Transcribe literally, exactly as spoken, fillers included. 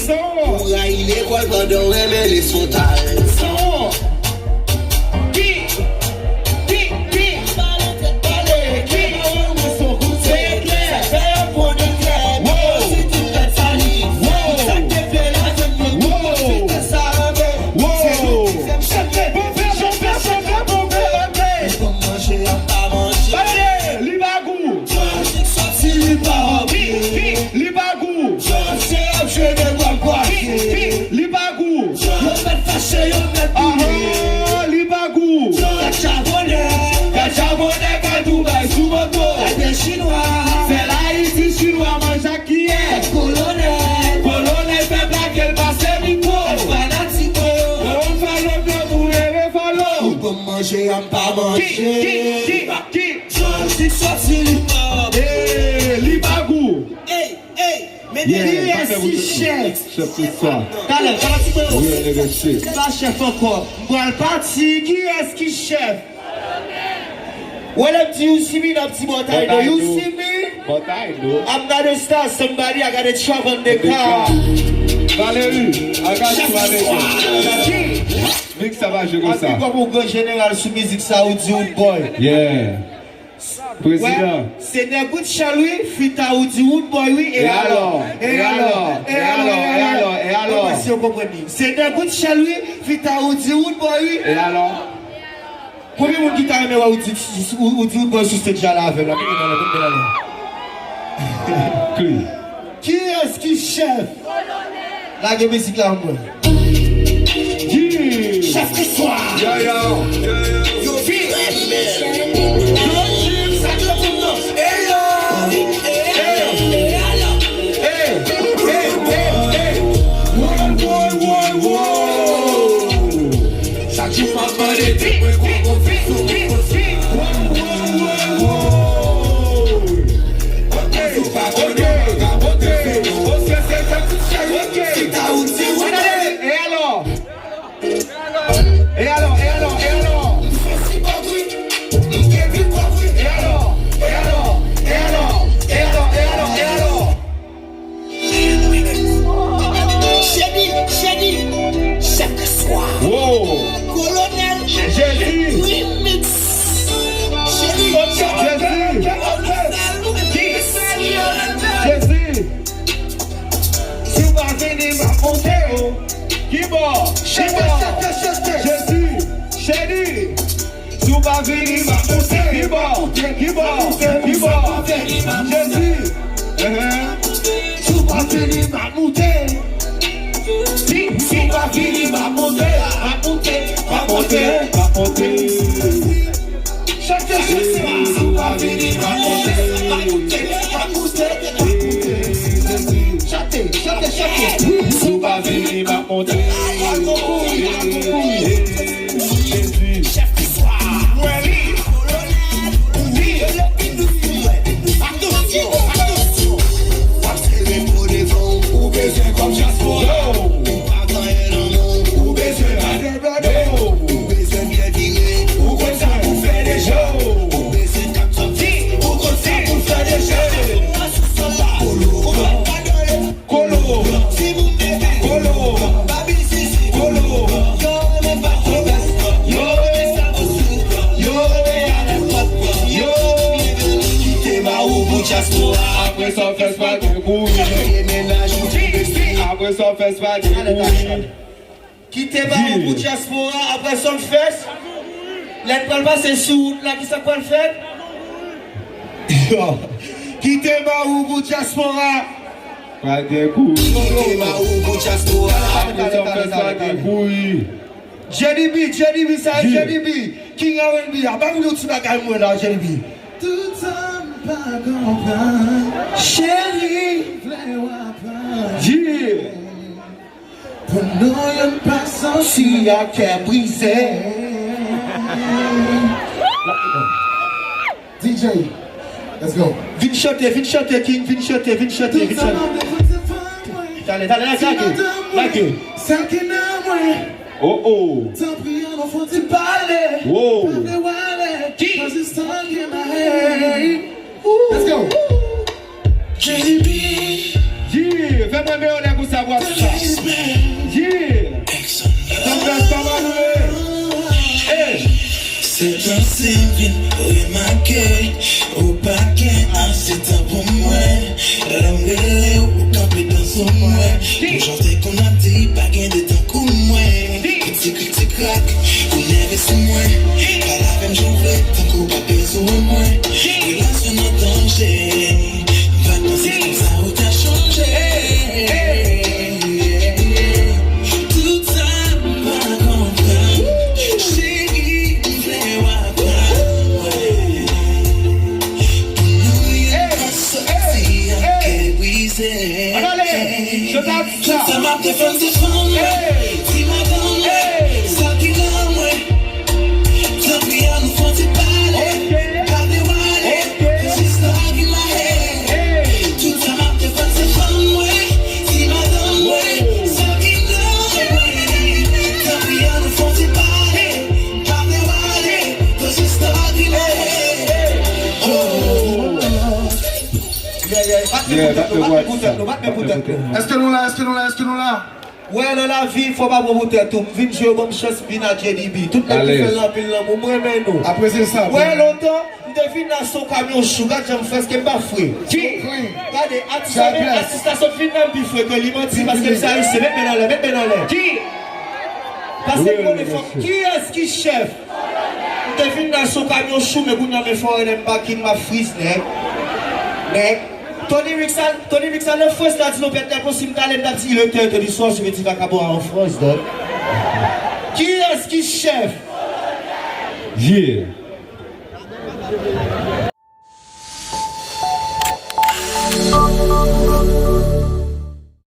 Son. Ou rayi lekòl pandan w renmen lesontaj. Son. Ki, ki, ki, pale, pale, ki, se klè. Fè yo konnen klè. Wow. Si tout tèt sali. Wow. Sa k te fè la jwenn yo. Wow. Se te sa anbe. Wow. Se nou ki fè m chante. Bon fè, bon fè, bon fè, bon fè, bon fè. Ou konn manje, ap pa manje. Pale, li pa gou. Sòti li pa anpil. Li pa gou. Se ap jwe nèg w ap kwaze. Li pa gou. Yo mèt fache, yo mèt boule. Aha, li pa gou. Gad chabonè, gad chabonè, gad ou bay sou moto. Gad de chinwa. Sèl Ayiti chinwa manje ak kiyè. Gad kolonèl, kolonèl fè plake l pase mikwo. Gad fanatiko. Yon falo blan pou leve falo. Ou ban m manje, a m pa manje. Ki, ki, ki, ki? Sòti, sòti, li pa. Eh, li pa gou. Ey, ey, men Yeah, kiyès ki chèf? Chèf se swa. Talè, talè, ti mwen. Real nigga shit. Se pa chèf ankò. M pral pati, kiyès ki chèf? Well, m di, you see me, nan ti bòtay do. You see me? Bòtay do. I'm not a star, somebody, I got a truck on the car. Valerie, I got you, Valerie. Mix sa va jwe konsa. Anpil kòb ou gran jeneral sou mizik sa, ou di ou boy. Yeah. Prezidan. Wè, se Nèg Woodshell wi, feat a Woody Woodboy wi, e alò, e alò, e alò, e alò, e alò. Mwen panse yo konprann li. Se Nèg Woodshell wi, feat a Woody Woodboy wi. E alò? Konbyen moun ki ta renmen wè Woody, Woody Woodboy sou stage la avè m la? Mete men la, mete men la. Clean. Kiyès ki chèf? Lage mizik la pou mwen. Yeah. Chèf ki swa. Yo, yo. Yo vin. Yo vin. Sa ki yo tout nan? Ey, yo. Ey, ey, ey, ey, ey. Woy, woy, woy, woy. Chak jou m ap mande, di mwen kòman w fè sou mwen konsa. Woy, woy, woy, woy. Kote sou pa konnen, pa ka monte sou mwen konsa. Se sa tout chèf ki ta ou di ou. E alò? E alò, e alò, e alò? M fè si kòb wi. M gen pi kòb wi. E alò? E alò? E alò? E alò? E alò? E alò? Chedi, Chedi, chèf de swa. Wow. Kolonèl. Jezi. Remix. Chedi. Jezi. Jezi. Si w pa vini, m ap monte w. Kibò? Kibò? Jezi. Chedi. Si w pa vini, m ap moute. Kibò? Kibò? Kibò? Jezi. Ehe. Si w pa vini, m ap moute. Si, si w pa vini, m ap moute. M ap moute, m ap moute, m ap moute. Chante, chante. Si w pa vini, m ap moute. M ap moute, m ap moute, m ap moute. Chante, chante, chante. Si w pa vini, m ap moute. Al kouri, al kouri. Jezi. Chèf ki swa. Mwen li. Li. Atansyon, atansyon. W ap sere pou devan w, ou bezwen kòb dyaspora. Ou pa gen anyen nan men w, ou bezwen gade blòdè. Ou bezwen byen vire, ou konn sa pou fè deja. Ou bezwen kat sòti, ou konn sa pou fè deja. Kolo, kolo, kolo, kolo, babi sisi, kolo, yo renmen pa kolo, yo renmen sa bousou, yo renmen alèkòp, yo renmen kite ba ou pou dyaspora. Apre sa w fè s pa gen kouri. Kite mennaj ou pou bese. Apre sa w fè s pa gen kouri. Kite ba ou pou dyaspora, apre sa w fè s. Lè n pral pase sou wout la, kisa k pral fèt? Yo. Kite ba ou pou dyaspora. Pa gen kouri. Kite ba ou pou dyaspora. Apre sa w fè s pa gen kouri. J D B, J D B, sa e J D B. King R and B a. Ban m yon ti bagay mwen la, J D B. Toutan m pa konprann. Cheri. Vle w aprann. Yeah. Pou nou youn pa santi a kè brize. D J, let's go. Vin chante, vin chante, King, vin chante, vin chante, vin chante. Talè, talè, lage, lage. Sèl ki nan mwen. Oh, oh. Tanpri, an nou fon ti pale. Wow. Pa vle wale. Ki? Cause it's stuck in my head. Let's go. J D B. Yeah, fè mwen meyè lè konsa, bwa sa. Panse m vin remake, ou pa gen ase tan pou mwen. Lè m rele w, ou kanpe dan sou mwen. Pou jan w te konn ap di, pa gen de tankou mwen. Pou ti krik ti krak, pou nève sou mwen. Pale avè m jan w vle, tankou w pa bezwen mwen. Relasyon nan danje, m pa t panse konsa ou ta chanje. Tout sa m pa konprann, cheri, m vle w aprann mwen. Pou nou youn pa soti ak kè brize. Tout sa m ap defann se fanm mwen, ti madanm mwen, sa ki nan mwen. Tanpri, ann nou fè yon ti pale. Pa vle wale, fè jis talk in my head. Tout sa m ap defann se fanm mwen, ti madanm mwen, sa ki nan mwen. Tanpri, ann nou fè yon ti pale. Pa vle wale, fè jis talk in my head. Oh. Yeah, yeah, bat men pou tèt nou, bat men pou tèt nou, bat men pou tèt nou. Èske nou la, èske nou la, èske nou la? Wè, nan lavi, fò w pa pran pou tèt ou. M vin jwe, ban m chans vin ak J D B. Tout nèg ki fè l anpil lanmou, m renmen nou. Apre se sa. Wè, lontan, m te vin la sou kamyon chou, gad jan m frèske m pa fre. Gade, atis la, atis la sot vin la, m pi fre ke li, manti, paske m se ayisyen. Met men anlè, met men anlè. Paske m konnen fòk. Kiyès ki chèf? M te vin la sou kamyon chou, men kounye a men fò rèd m back in, m ap friz nèg. Nèg. Tony Ricks al, Tony Ricks al nan Frans la, di nou pèt nèg, si m t ale, m t ap di, il est tard du soir, je vais dire vagabond en France, donc. Kiyès ki chèf? Yeah.